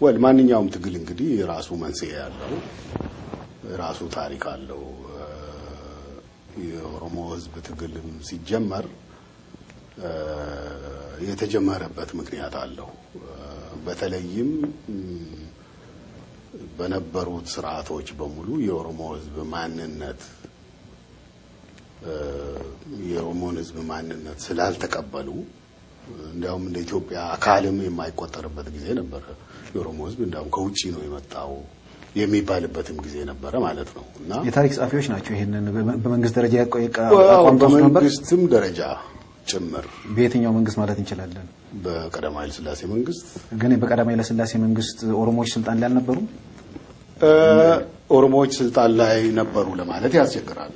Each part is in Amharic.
Well፣ ማንኛውም ትግል እንግዲህ የራሱ መንስኤ ያለው፣ የራሱ ታሪክ አለው። የኦሮሞ ሕዝብ ትግልም ሲጀመር የተጀመረበት ምክንያት አለው። በተለይም በነበሩት ስርዓቶች በሙሉ የኦሮሞ ሕዝብ ማንነት፣ የኦሮሞን ሕዝብ ማንነት ስላልተቀበሉ፣ እንዲያውም እንደ ኢትዮጵያ አካልም የማይቆጠርበት ጊዜ ነበረ። የኦሮሞ ሕዝብ እንዲያውም ከውጪ ነው የመጣው የሚባልበትም ጊዜ ነበረ ማለት ነው። እና የታሪክ ጸሐፊዎች ናቸው ይሄንን በመንግስት ደረጃ አቋም ተወስዶ ነበር። በመንግስትም ደረጃ ጭምር። በየትኛው መንግስት ማለት እንችላለን? በቀዳማዊ ኃይለ ሥላሴ መንግስት። ግን በቀዳማዊ ኃይለ ሥላሴ መንግስት ኦሮሞዎች ስልጣን ላይ አልነበሩም? ኦሮሞዎች ስልጣን ላይ ነበሩ ለማለት ያስቸግራል።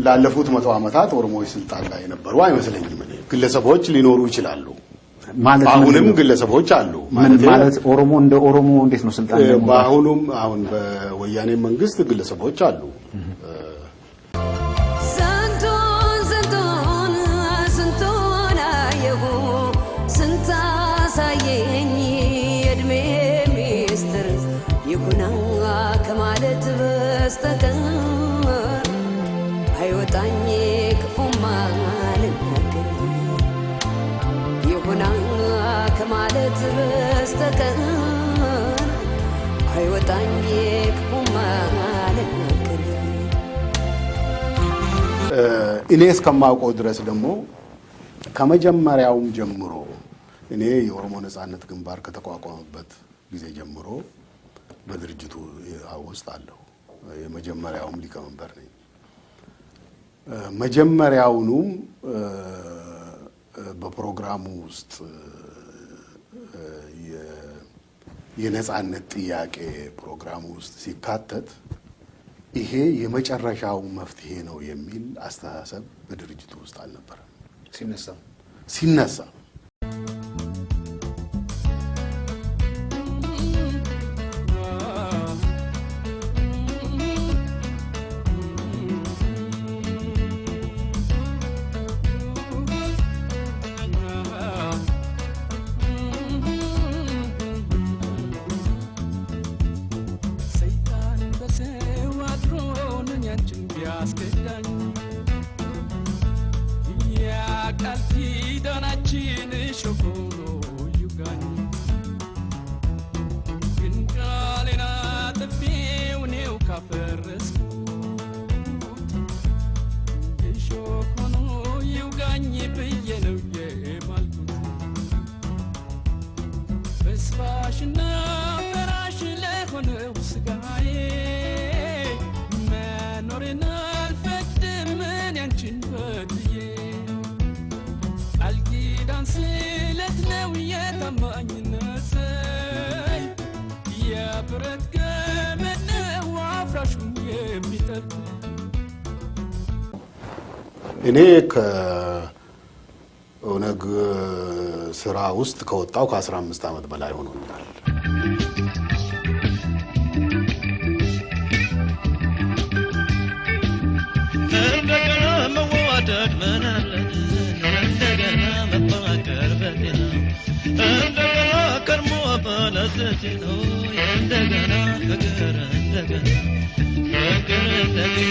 ላለፉት 100 ዓመታት ኦሮሞዎች ስልጣን ላይ ነበሩ አይመስለኝም። እኔ ግለሰቦች ሊኖሩ ይችላሉ። ማለት አሁንም ግለሰቦች አሉ። ምን ማለት፣ ኦሮሞ እንደ ኦሮሞ እንዴት ነው ስልጣን ላይ መውጣት? በአሁኑም አሁን በወያኔ መንግስት ግለሰቦች አሉ። ስንቱን ስንቱን ስንቱን አየሁ፣ ስንት አሳየኝ የእድሜ ሚስጥር፣ ይሁና ከማለት በስተቀር አይወጣኝ ክፉማ አልናገር፣ ይሁና ከማለት በስተቀር አይወጣኝ ክፉማ አልናገር። እኔ እስከማውቀው ድረስ ደግሞ ከመጀመሪያውም ጀምሮ፣ እኔ የኦሮሞ ነጻነት ግንባር ከተቋቋመበት ጊዜ ጀምሮ በድርጅቱ ውስጥ አለሁ። የመጀመሪያውም ሊቀመንበር ነኝ። መጀመሪያውኑም በፕሮግራሙ ውስጥ የነጻነት ጥያቄ ፕሮግራሙ ውስጥ ሲካተት ይሄ የመጨረሻው መፍትሄ ነው የሚል አስተሳሰብ በድርጅቱ ውስጥ አልነበረም። ሲነሳ ሲነሳ። ሰይጣን በሰው አድሮ ነኝ አንቺን ቢያስከዳኝ፣ ያ ቃል ኪዳናችን እሾህ ሆኖ ይውጋኝ። ግን ቃሌን አጥፌው እኔው ካፈረስኩት፣ እሾህ ሆኖ ይውጋኝ ብዬ ነው የማልኩት። በስባሽና ፈራሽ ለሆነው ስጋዬ መኖሬን አልፈቅድም እኔ አንቺን በድዬ። ቃል ኪዳን ስለት ነው የታማኝነት ሰይፍ፣ የብረት ገመድ ነው አፍራሹን የሚጠልፍ። እኔ ከኦነግ ስራ ውስጥ ከወጣሁ ከ15 ዓመት በላይ ሆኖኛል። እንደገና መዋደድ ምን አለን? እንደገና መፋቀር በጤና፣ እንደገና ከርሞ በለዘቴ ነው። እንደገና ፍቅር፣ እንደገና ፍቅር፣ እንደገና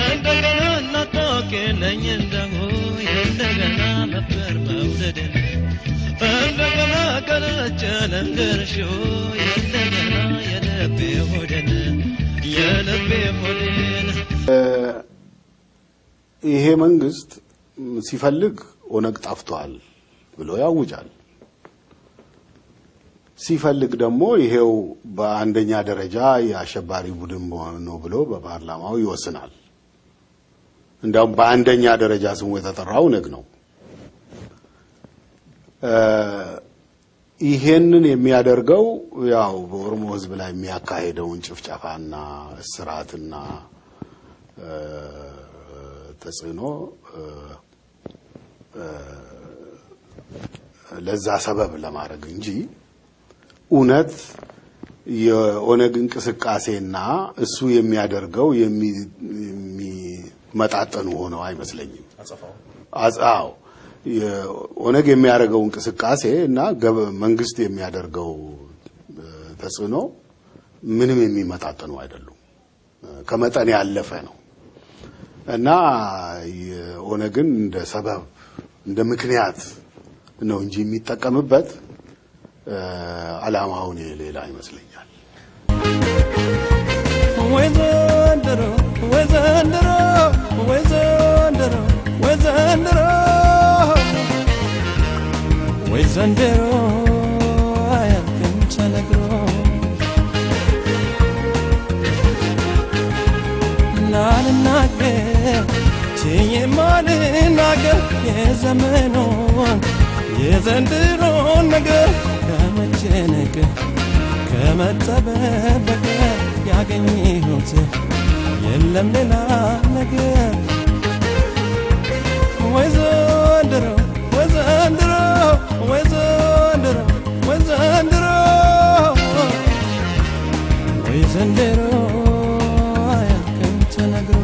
እንደገና እናታውቂልኝ እንደሁ እንደገና መፍቀር መውደድ፣ እንደገና ቀለጨ ልንገርሽ እንደገና የልቤ ሆዴን፣ የልቤ ሆዴን። ይሄ መንግስት ሲፈልግ ኦነግ ጠፍቷል ብሎ ያውጃል። ሲፈልግ ደግሞ ይሄው በአንደኛ ደረጃ የአሸባሪ ቡድን ነው ብሎ በፓርላማው ይወስናል። እንዲያውም በአንደኛ ደረጃ ስሙ የተጠራው ኦነግ ነው። ይሄንን የሚያደርገው ያው በኦሮሞ ሕዝብ ላይ የሚያካሄደውን ጭፍጨፋና እስራትና ተጽዕኖ ለዛ ሰበብ ለማድረግ እንጂ እውነት የኦነግ እንቅስቃሴና እሱ የሚያደርገው የሚመጣጠኑ ሆነው አይመስለኝም። አዎ፣ የኦነግ የሚያደርገው እንቅስቃሴ እና መንግስት የሚያደርገው ተጽዕኖ ምንም የሚመጣጠኑ አይደሉም። ከመጠን ያለፈ ነው እና ኦነግን እንደ ሰበብ እንደ ምክንያት ነው እንጂ የሚጠቀምበት ዓላማውን ሌላ ይመስለኛል። ወይ ዘንድሮ፣ ወይ ዘንድሮ፣ ወይ ዘንድሮ፣ ወይ ዘንድሮ፣ ወይ ዘንድሮ አያልቅም ተነግሮ። ላልናገር ችዬ ማልናገር የዘመኑን የዘንድሮን ነገር ከመጨነቅ ከመጠበብ በቀር ያገኘሁት የለም ሌላ ነገር። ወይ ዘንድሮ፣ ወይ ዘንድሮ፣ ወይ ዘንድሮ፣ ወይ ዘንድሮ፣ ወይ ዘንድሮ አያልቅም ተነግሮ።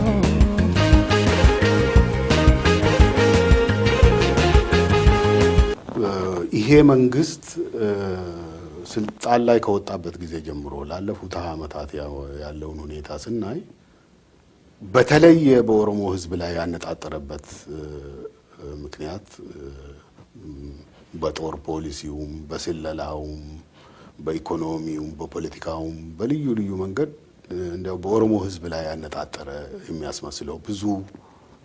ይሄ መንግስት ስልጣን ላይ ከወጣበት ጊዜ ጀምሮ ላለፉት 20 ዓመታት ያለውን ሁኔታ ስናይ በተለይ በኦሮሞ ሕዝብ ላይ ያነጣጠረበት ምክንያት በጦር ፖሊሲውም፣ በስለላውም፣ በኢኮኖሚውም፣ በፖለቲካውም በልዩ ልዩ መንገድ እንዲያው በኦሮሞ ሕዝብ ላይ ያነጣጠረ የሚያስመስለው ብዙ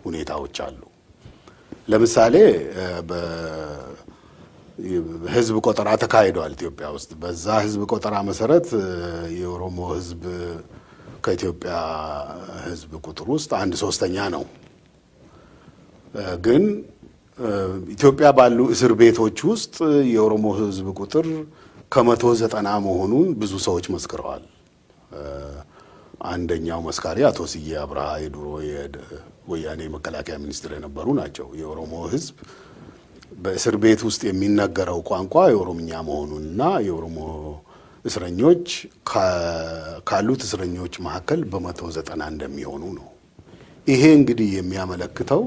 ሁኔታዎች አሉ። ለምሳሌ ህዝብ ቆጠራ ተካሂዷል ኢትዮጵያ ውስጥ። በዛ ህዝብ ቆጠራ መሰረት የኦሮሞ ህዝብ ከኢትዮጵያ ህዝብ ቁጥር ውስጥ 1/3 ነው። ግን ኢትዮጵያ ባሉ እስር ቤቶች ውስጥ የኦሮሞ ህዝብ ቁጥር ከ190 መሆኑን ብዙ ሰዎች መስክረዋል። አንደኛው መስካሪ አቶ ስዬ አብርሃ የድሮ የወያኔ መከላከያ ሚኒስትር የነበሩ ናቸው። የኦሮሞ ህዝብ በእስር ቤት ውስጥ የሚነገረው ቋንቋ የኦሮምኛ መሆኑንና የኦሮሞ እስረኞች ካሉት እስረኞች መካከል በ190 እንደሚሆኑ ነው። ይሄ እንግዲህ የሚያመለክተው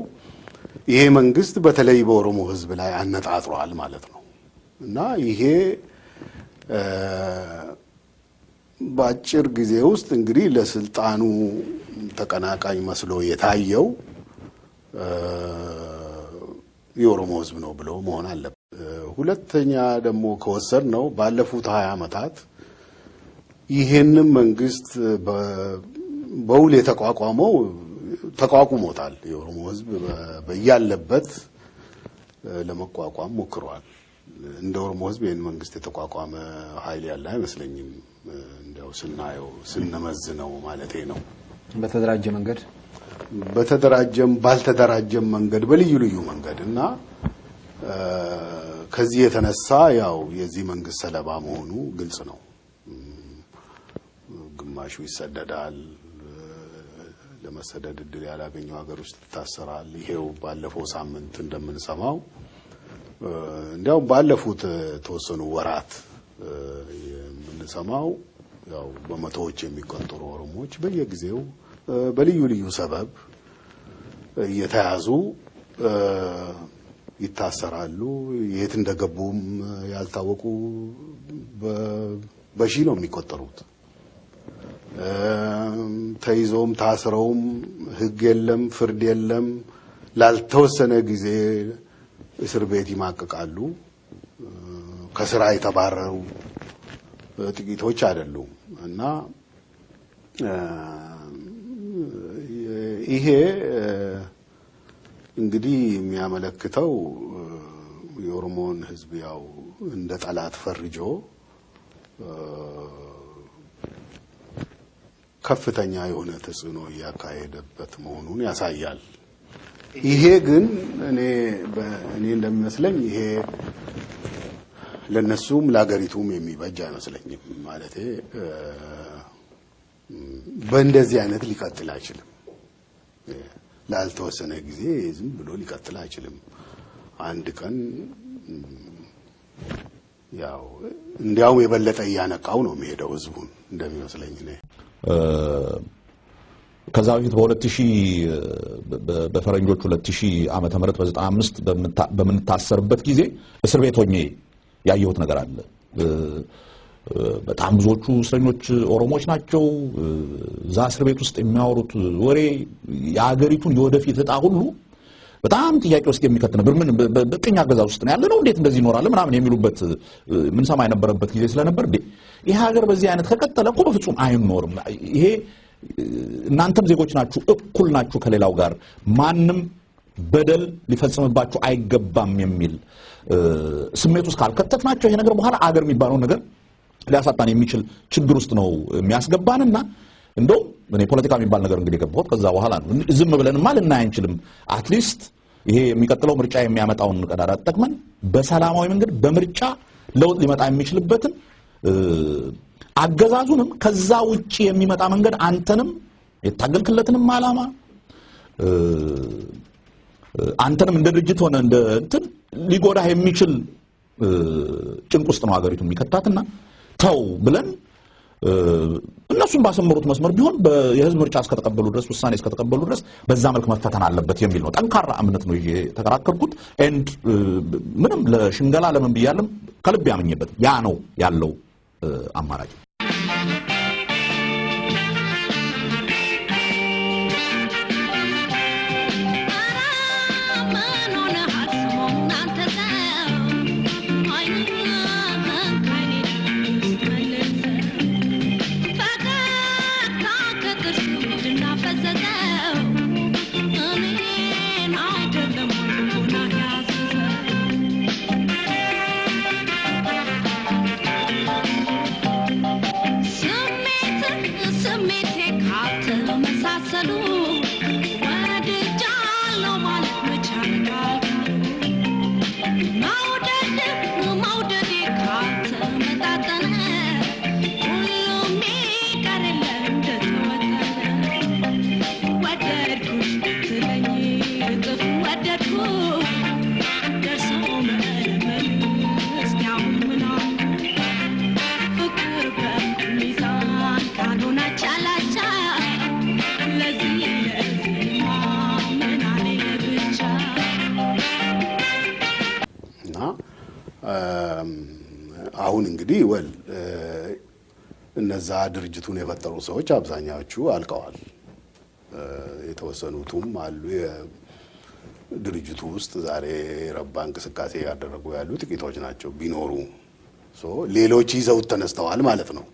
ይሄ መንግስት በተለይ በኦሮሞ ህዝብ ላይ አነጣጥሯል ማለት ነው። እና ይሄ በአጭር ጊዜ ውስጥ እንግዲህ ለስልጣኑ ተቀናቃኝ መስሎ የታየው የኦሮሞ ህዝብ ነው ብሎ መሆን አለበት። ሁለተኛ ደግሞ ከወሰድነው ባለፉት 20 ዓመታት ይሄንን መንግስት በውል የተቋቋመው ተቋቁሞታል። የኦሮሞ ህዝብ በያለበት ለመቋቋም ሞክሯል። እንደ ኦሮሞ ህዝብ ይሄን መንግስት የተቋቋመ ኃይል ያለ አይመስለኝም። እንደው ስናየው ስንመዝነው ማለቴ ነው። በተደራጀ መንገድ፣ በተደራጀም ባልተደራጀም መንገድ በልዩ ልዩ መንገድ እና ከዚህ የተነሳ ያው የዚህ መንግስት ሰለባ መሆኑ ግልጽ ነው። ግማሹ ይሰደዳል፣ ለመሰደድ እድል ያላገኘው ሀገር ውስጥ ይታሰራል። ይሄው ባለፈው ሳምንት እንደምንሰማው እንዲያው ባለፉት ተወሰኑ ወራት የምንሰማው ያው በመቶዎች የሚቆጠሩ ኦሮሞዎች በየጊዜው በልዩ ልዩ ሰበብ እየተያዙ ይታሰራሉ። የት እንደገቡም ያልታወቁ በሺህ ነው የሚቆጠሩት። ተይዘውም ታስረውም ህግ የለም፣ ፍርድ የለም፣ ላልተወሰነ ጊዜ እስር ቤት ይማቅቃሉ። ከስራ የተባረሩ ጥቂቶች አይደሉም። እና ይሄ እንግዲህ የሚያመለክተው የኦሮሞን ህዝብ ያው እንደ ጠላት ፈርጆ ከፍተኛ የሆነ ተጽዕኖ እያካሄደበት መሆኑን ያሳያል። ይሄ ግን እኔ እንደሚመስለኝ ይሄ ለነሱም ለሀገሪቱም የሚበጅ አይመስለኝም። ማለቴ በእንደዚህ አይነት ሊቀጥል አይችልም። ላልተወሰነ ጊዜ ዝም ብሎ ሊቀጥል አይችልም። አንድ ቀን ያው እንዲያውም የበለጠ እያነቃው ነው የሚሄደው ህዝቡን እንደሚመስለኝ እኔ። ከዛ በፊት በ2000 በፈረንጆች 2000 ዓመተ ምህረት በ95 በምንታሰርበት ጊዜ እስር ቤት ሆኜ ያየሁት ነገር አለ። በጣም ብዙዎቹ እስረኞች ኦሮሞዎች ናቸው። እዛ እስር ቤት ውስጥ የሚያወሩት ወሬ የሀገሪቱን የወደፊት እጣ ሁሉ በጣም ጥያቄ ውስጥ የሚከት ነበር። ምን በቅኝ አገዛዝ ውስጥ ነው ያለነው፣ እንዴት እንደዚህ ይኖራል ምናምን የሚሉበት ምን ሰማ የነበረበት ጊዜ ስለነበር ይሄ ሀገር በዚህ አይነት ከቀጠለ እኮ በፍጹም አይኖርም። ይሄ እናንተም ዜጎች ናችሁ፣ እኩል ናችሁ ከሌላው ጋር፣ ማንም በደል ሊፈጽምባችሁ አይገባም የሚል ስሜት ውስጥ ካልከተትናቸው ይሄ ነገር በኋላ አገር የሚባለውን ነገር ሊያሳጣን የሚችል ችግር ውስጥ ነው የሚያስገባንና እንደውም እኔ ፖለቲካ የሚባል ነገር እንግዲህ የገባሁት ከዛ በኋላ ነው። ዝም ብለንማ ልናይ አንችልም። At least ይሄ የሚቀጥለው ምርጫ የሚያመጣውን ቀዳዳ ተጠቅመን በሰላማዊ መንገድ በምርጫ ለውጥ ሊመጣ የሚችልበትን አገዛዙንም ከዛ ውጪ የሚመጣ መንገድ አንተንም የታገልክለትንም ዓላማ አንተንም እንደ ድርጅት ሆነ እንደ እንትን ሊጎዳህ የሚችል ጭንቅ ውስጥ ነው ሀገሪቱ የሚከታትና ተው ብለን እነሱም ባሰመሩት መስመር ቢሆን የህዝብ ምርጫ እስከተቀበሉ ድረስ፣ ውሳኔ እስከተቀበሉ ድረስ በዛ መልክ መፈተን አለበት የሚል ነው። ጠንካራ እምነት ነው ይዤ የተከራከርኩት። And ምንም ለሽንገላ ለምን ብያለም ከልብ ያመኝበት ያ ነው ያለው አማራጭ። እና አሁን እንግዲህ well እነዛ ድርጅቱን የፈጠሩ ሰዎች አብዛኛዎቹ አልቀዋል። የተወሰኑቱም አሉ። ድርጅቱ ውስጥ ዛሬ ረባ እንቅስቃሴ ያደረጉ ያሉ ጥቂቶች ናቸው ቢኖሩ። So ሌሎች ይዘውት ተነስተዋል ማለት ነው።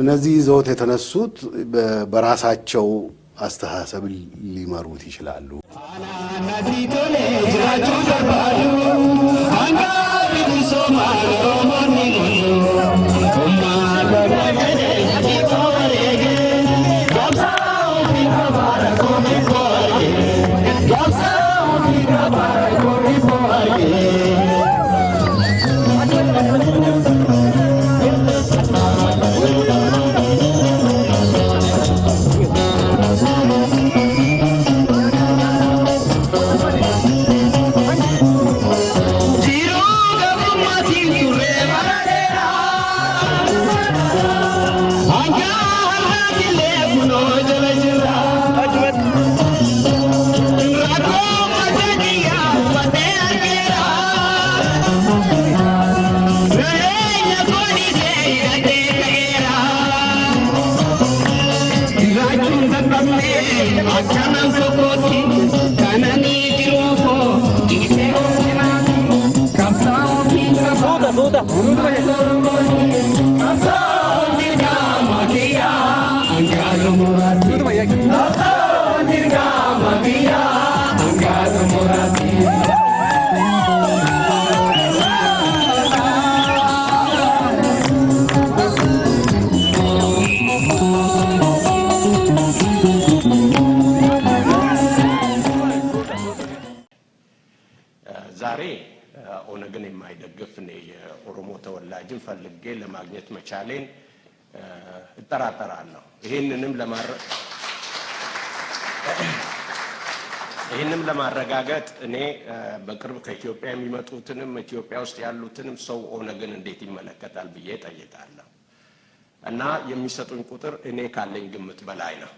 እነዚህ ይዘውት የተነሱት በራሳቸው አስተሳሰብ ሊመሩት ይችላሉ። ዛሬ ኦነግን የማይደግፍ እኔ የኦሮሞ ተወላጅን ፈልጌ ለማግኘት መቻሌን እጠራጠራለሁ። ይህንም ለማረጋገጥ እኔ በቅርብ ከኢትዮጵያ የሚመጡትንም ኢትዮጵያ ውስጥ ያሉትንም ሰው ኦነግን እንዴት ይመለከታል ብዬ ጠይቃለሁ እና የሚሰጡኝ ቁጥር እኔ ካለኝ ግምት በላይ ነው።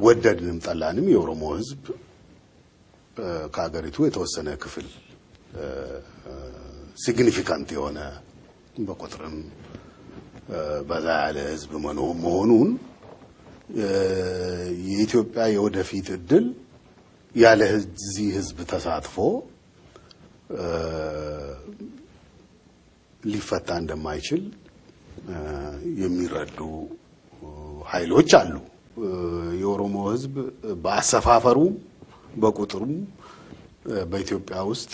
ወደድንም ጠላንም የኦሮሞ ሕዝብ ከሀገሪቱ የተወሰነ ክፍል፣ significant የሆነ፣ በቁጥርም በዛ ያለ ሕዝብ መሆኑን፣ የኢትዮጵያ የወደፊት እድል ያለ እዚህ ሕዝብ ተሳትፎ ሊፈታ እንደማይችል የሚረዱ ኃይሎች አሉ። የኦሮሞ ህዝብ በአሰፋፈሩም በቁጥሩም በኢትዮጵያ ውስጥ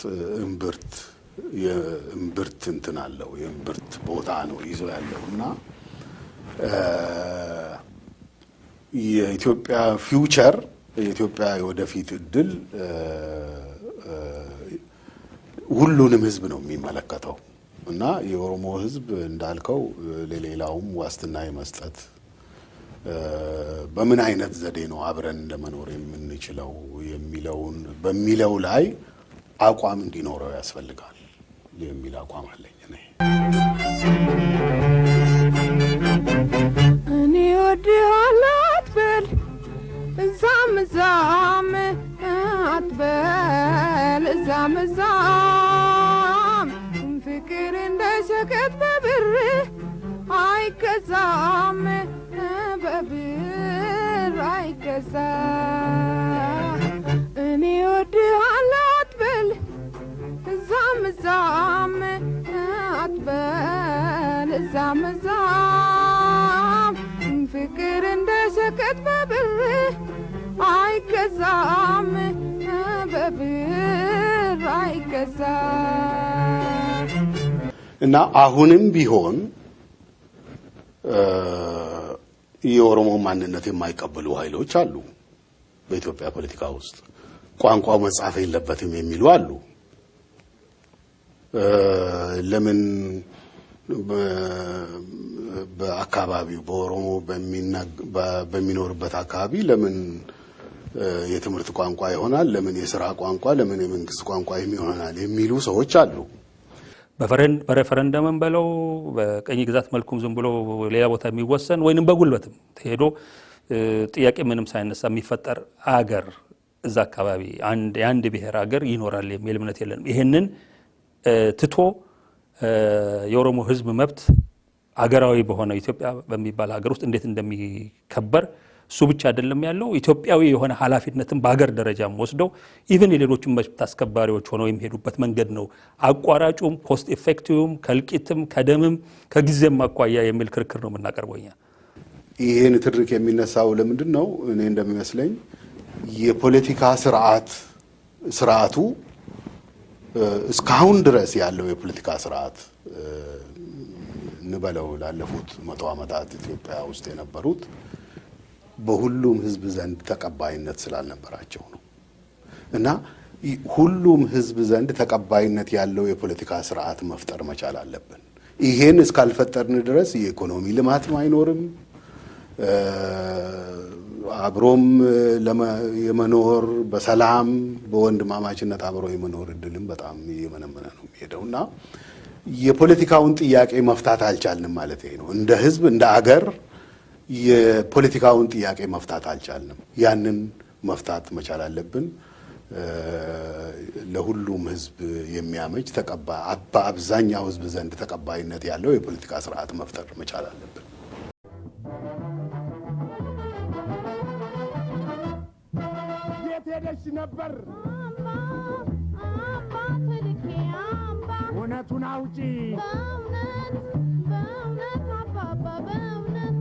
የእምብርት እንትን አለው፣ የእምብርት ቦታ ነው ይዞ ያለው። እና የኢትዮጵያ future፣ የኢትዮጵያ የወደፊት እድል ሁሉንም ህዝብ ነው የሚመለከተው። እና የኦሮሞ ህዝብ እንዳልከው ለሌላውም ዋስትና የመስጠት፣ በምን አይነት ዘዴ ነው አብረን ለመኖር የምንችለው የሚለውን በሚለው ላይ አቋም እንዲኖረው ያስፈልጋል የሚል አቋም አለኝ እኔ። እኔ ወድሃለሁ አትበል እዛም እዛም፣ አትበል እዛም እዛም። ፍቅር እንደ ሸቀጥ በብር አይገዛም፣ በብር አይገዛም። እኔ ወድሃለሁ አትበል እዛም እዛም፣ አትበል እዛም እዛም። ፍቅር እንደ ሸቀጥ በብር አይገዛም፣ በብር አይገዛም። እና አሁንም ቢሆን የኦሮሞ ማንነት የማይቀበሉ ኃይሎች አሉ። በኢትዮጵያ ፖለቲካ ውስጥ ቋንቋው መጻፍ የለበትም የሚሉ አሉ። ለምን በአካባቢው በኦሮሞ በሚኖርበት አካባቢ ለምን የትምህርት ቋንቋ ይሆናል፣ ለምን የስራ ቋንቋ፣ ለምን የመንግስት ቋንቋ ይሆናል የሚሉ ሰዎች አሉ። በሬፈረንደምም በለው፣ በቀኝ ግዛት መልኩም ዝም ብሎ ሌላ ቦታ የሚወሰን ወይንም በጉልበትም ተሄዶ ጥያቄ ምንም ሳይነሳ የሚፈጠር አገር፣ እዛ አካባቢ የአንድ ብሔር አገር ይኖራል የሚል እምነት የለንም። ይህንን ትቶ የኦሮሞ ሕዝብ መብት አገራዊ በሆነ ኢትዮጵያ በሚባል ሀገር ውስጥ እንዴት እንደሚከበር፣ እሱ ብቻ አይደለም ያለው፣ ኢትዮጵያዊ የሆነ ኃላፊነትን በሀገር ደረጃም ወስደው even የሌሎችን መብት አስከባሪዎች ሆነው የሚሄዱበት መንገድ ነው አቋራጩም፣ cost effective ም፣ ከእልቂትም ከደምም ከጊዜም አኳያ የሚል ክርክር ነው የምናቀርበው እኛ። ይህን ትርክ የሚነሳው ለምንድን ነው? እኔ እንደሚመስለኝ የፖለቲካ ስርዓቱ፣ እስካሁን ድረስ ያለው የፖለቲካ ስርዓት እንበለው ላለፉት 100 ዓመታት ኢትዮጵያ ውስጥ የነበሩት በሁሉም ህዝብ ዘንድ ተቀባይነት ስላልነበራቸው ነው። እና ሁሉም ህዝብ ዘንድ ተቀባይነት ያለው የፖለቲካ ስርዓት መፍጠር መቻል አለብን። ይሄን እስካልፈጠርን ድረስ የኢኮኖሚ ልማትም አይኖርም። አብሮም የመኖር፣ በሰላም በወንድማማችነት አብሮ የመኖር እድልም በጣም እየመነመነ ነው የሚሄደው። እና የፖለቲካውን ጥያቄ መፍታት አልቻልንም ማለት ይሄ ነው። እንደ ህዝብ፣ እንደ አገር የፖለቲካውን ጥያቄ መፍታት አልቻልንም። ያንን መፍታት መቻል አለብን። ለሁሉም ህዝብ የሚያመች፣ በአብዛኛው ህዝብ ዘንድ ተቀባይነት ያለው የፖለቲካ ስርዓት መፍጠር መቻል አለብን። የት ሄደሽ ነበር? እውነቱን አውጪ።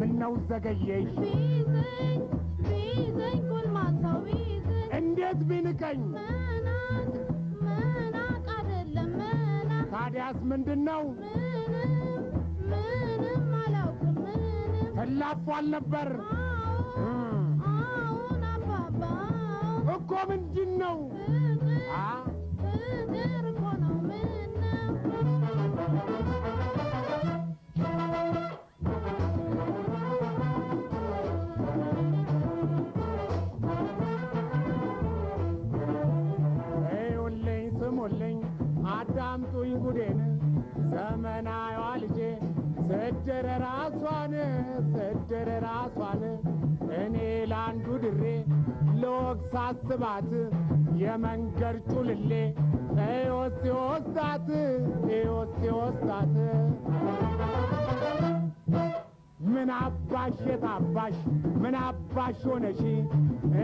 ምነው ዘገየሽ? እንዴት ቢንቀኝ? ታዲያስ ምንድን ነው? ምንም አላውቅም ምንም። ተላፏል ነበር አዎን አባባ። እኮ ምንድን ነው? አ ፍቅር እኮ ነው ምነው። እዩልኝ ስሙልኝ አዳምጡኝ ጉዴን፣ ዘመናዋ ልጄ ስድር ራሷን ስድር ራሷን እኔ ለአንዱ ድሬ ለወግ ሳስባት የመንገድ ጩልሌ እዮስ ሲወስዳት እዮስ ሲወስዳት። ምን አባሽ የታባሽ ምን አባሽ ሆነሽ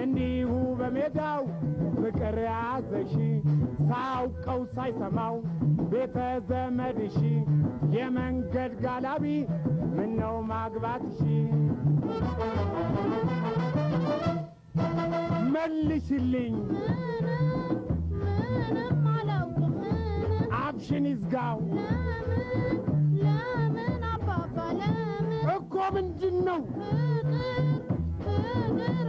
እንዲሁ በሜዳው ፍቅር ያዘሽ? ሳያውቀው ሳይሰማው ቤተ ዘመድሽ የመንገድ ጋላቢ ምነው ማግባትሽ? መልሽልኝ። ምንም አላውቅም ምንም። አፍሽን ይዝጋው። ለምን አባባ ለምን? እኮ ምንድን ነው? ፍቅር ፍቅር